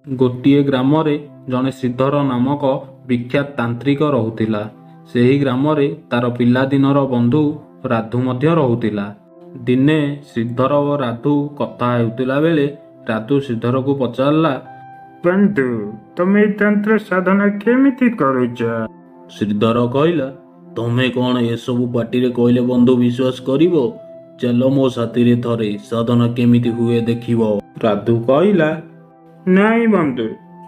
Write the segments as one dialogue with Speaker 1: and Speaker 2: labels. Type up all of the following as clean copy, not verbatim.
Speaker 1: ଗୋଟିଏ ଗ୍ରାମରେ ଜଣେ ଶ୍ରୀଧର ନାମକ ବିଖ୍ୟାତ ତାନ୍ତ୍ରିକ ରହୁଥିଲା। ସେହି ଗ୍ରାମରେ ତାର ପିଲାଦିନର ବନ୍ଧୁ ରାଧୁ ମଧ୍ୟ ରହୁଥିଲା। ଦିନେ ଶ୍ରୀଧର ଓ ରାଧୁ କଥା ହେଉଥିଲା ବେଳେ ରାଧୁ ଶ୍ରୀଧରକୁ ପଚାରିଲା,
Speaker 2: ବନ୍ଧୁ, ତମେ ଏଇ ତନ୍ତ୍ର ସାଧନା କେମିତି କରୁଛ?
Speaker 1: ଶ୍ରୀଧର କହିଲା, ତମେ କ'ଣ ଏସବୁ ପାଟିରେ କହିଲେ ବନ୍ଧୁ ବିଶ୍ୱାସ କରିବ? ଚାଲ ମୋ ସାଥିରେ ଥରେ ସାଧନା କେମିତି ହୁଏ ଦେଖିବ। ରାଧୁ କହିଲା,
Speaker 2: ନାଇଁ ବନ୍ଧୁ,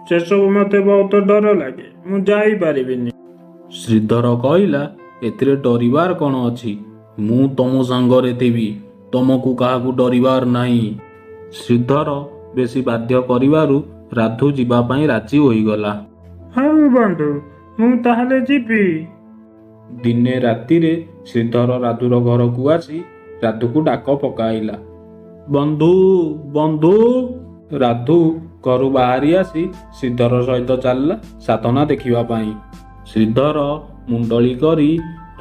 Speaker 2: ସେସବୁ ମତେ ବହୁତ ଡର ଲାଗେ, ମୁଁ ଯାଇପାରିବିନି।
Speaker 1: ଶ୍ରୀଧର କହିଲା, ଏଥିରେ ଡରିବାର କ'ଣ ଅଛି? ମୁଁ ତମ ସାଙ୍ଗରେ ଥିବି, ତମକୁ କାହାକୁ ଡରିବାର ନାହିଁ। ଶ୍ରୀଧର ବେଶୀ ବାଧ୍ୟ କରିବାରୁ ରାଧୁ ଯିବା ପାଇଁ ରାଜି ହୋଇଗଲା।
Speaker 2: ହଉ ବନ୍ଧୁ, ମୁଁ ତାହେଲେ ଯିବି।
Speaker 1: ଦିନେ ରାତିରେ ଶ୍ରୀଧର ରାଧୁର ଘରକୁ ଆସି ରାଧୁକୁ ଡାକ ପକାଇଲା, ବନ୍ଧୁ, ବନ୍ଧୁ। ରାଧୁ ଘରୁ ବାହାରି ଆସି ଶ୍ରୀଧର ସହିତ ଚାଲିଲା ସାଧନା ଦେଖିବା ପାଇଁ। ଶ୍ରୀଧର ମୁଣ୍ଡଳି କରି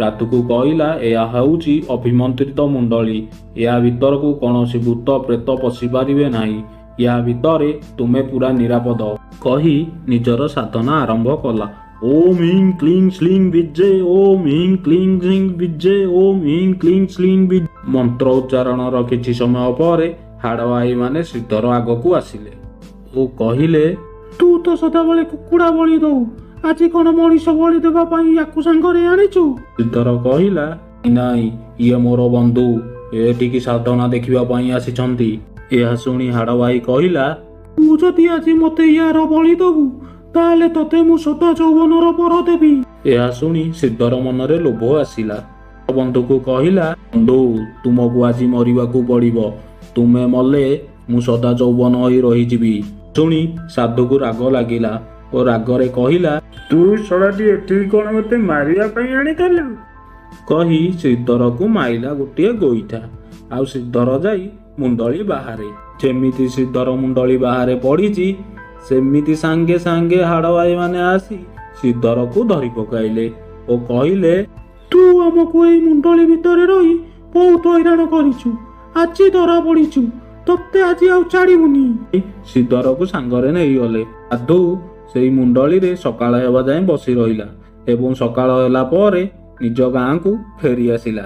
Speaker 1: ରାଧୁକୁ କହିଲା, ଏହା ହେଉଛି ଅଭିମନ୍ତ୍ରିତ ମୁଣ୍ଡଳି। ଏହା ଭିତରକୁ କୌଣସି ଭୂତ ପ୍ରେତ ପଶିପାରିବେ ନାହିଁ। ଏହା ଭିତରେ ତୁମେ ପୁରା ନିରାପଦ। କହି ନିଜର ସାଧନା ଆରମ୍ଭ କଲା। ଓମ୍ ହିଂ କ୍ଲିଂ ଶ୍ଲିଂ ବିଜେ, ଓମ୍ ହିଂ କ୍ଲିଂ ଶ୍ଲିଂ ବିଜେ, ଓମ୍ ହିଂ କ୍ଲିଂ ଶ୍ଲିଂ ବିଜେ। ମନ୍ତ୍ର ଉଚ୍ଚାରଣର କିଛି ସମୟ ପରେ ହାଡ଼ଭାଇମାନେ ଶ୍ରୀଧର ଆଗକୁ ଆସିଲେ ଓ କହିଲେ, ତୁ ତ ସଦାବେଳେ କୁକୁଡ଼ା ବଳି ଦଉ, ଆଜି କ'ଣ ମଣିଷ ବଳି ଦେବା ପାଇଁ ୟାକୁ ସାଙ୍ଗରେ ଆଣିଛୁ? ଶ୍ରୀଧର କହିଲା, ନାଇଁ, ଇଏ ମୋର ବନ୍ଧୁ, ଏଠିକି ସାଧନା ଦେଖିବା ପାଇଁ ଆସିଛନ୍ତି। ଏହା ଶୁଣି ହାଡ଼ଭାଇ କହିଲା, ତୁ ଯଦି ଆଜି ମତେ ୟାର ବଳି ଦବୁ, ତାହେଲେ ତତେ ମୁଁ ସଦା ଯୌବନର ବର ଦେବି। ଏହା ଶୁଣି ଶ୍ରୀଧର ମନରେ ଲୋଭ ଆସିଲା। ବନ୍ଧୁକୁ କହିଲା, ବନ୍ଧୁ, ତୁମକୁ ଆଜି ମରିବାକୁ ପଡ଼ିବ। ତୁମେ ମଲେ ମୁଁ ସଦା ଯୌବନ ହୋଇ ରହିଯିବି। ଶୁଣି ସାଧୁକୁ ରାଗ ଲାଗିଲା ଓ ରାଗରେ କହିଲା,
Speaker 2: ତୁ ଶଳାଟି ଏଠିକି କ'ଣ ମତେ ମାରିବା ପାଇଁ ଆଣିଥିଲୁ?
Speaker 1: କହି ଶ୍ରୀଧରକୁ ମାଇଲା ଗୋଟିଏ ଗୋଇଠା, ଆଉ ଶ୍ରୀଧର ଯାଇ ମୁଣ୍ଡଳି ବାହାରେ। ଯେମିତି ଶ୍ରୀଧର ମୁଣ୍ଡଳି ବାହାରେ ପଡ଼ିଛି, ସେମିତି ସାଙ୍ଗେ ସାଙ୍ଗେ ହାଡ଼ଭାଇମାନେ ଆସି ଶ୍ରୀଧରକୁ ଧରି ପକାଇଲେ ଓ କହିଲେ, ତୁ ଆମକୁ ଏଇ ମୁଣ୍ଡଳି ଭିତରେ ରହି ବହୁତ ହଇରାଣ କରିଛୁ, ଆଜି ଧରା ପଡ଼ିଛୁ, ତତେ ଆଜି ଆଉ ଛାଡ଼ିବୁନି। ଶ୍ରୀଧରକୁ ସାଙ୍ଗରେ ନେଇଗଲେ। ସାଧୁ ସେଇ ମୁଣ୍ଡଳିରେ ସକାଳ ହେବା ଯାଏଁ ବସି ରହିଲା ଏବଂ ସକାଳ ହେଲା ପରେ ନିଜ ଗାଁକୁ ଫେରି ଆସିଲା।